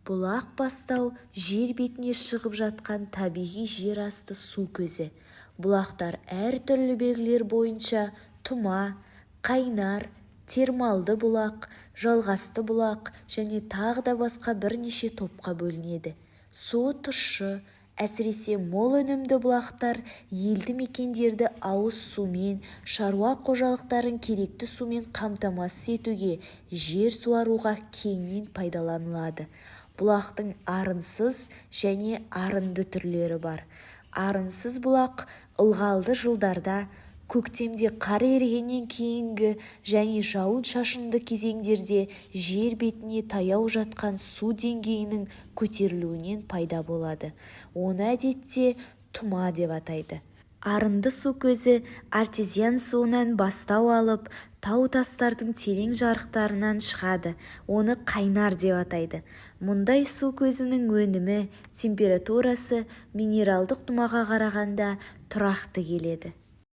Бұлақ – бастау, жер бетіне шығып жатқан табиғи жер асты су көзі. Бұлақтар әр түрлі белгілері бойынша тұма, қайнар, термалды бұлақ, жалғасты бұлақ және тағы да басқа бірнеше топқа бөлінеді. Суы тұщы, әсіресе мол өнімді бұлақтар елді мекендерді ауыз сумен, шаруа қожалықтарын керекті сумен қамтамасыз етуге, жер суаруға кеңінен пайдаланылады. Бұлақтың арынсыз және арынды түрлері бар. Арынсыз бұлақ ылғалды жылдарда, көктемде қар ерігеннен кейінгі және жауын-шашынды кезеңдерде жер бетіне таяу жатқан су деңгейінің көтерілуінен пайда болады. Оны әдетте тұма деп атайды. Арынды су көзі артезиан суынан бастау алып, тау тастардың терең жарықтарынан шығады. Оны қайнар деп атайды. Мұндай су көзінің өнімі, температурасы минералдық тұмаға қарағанда тұрақты келеді.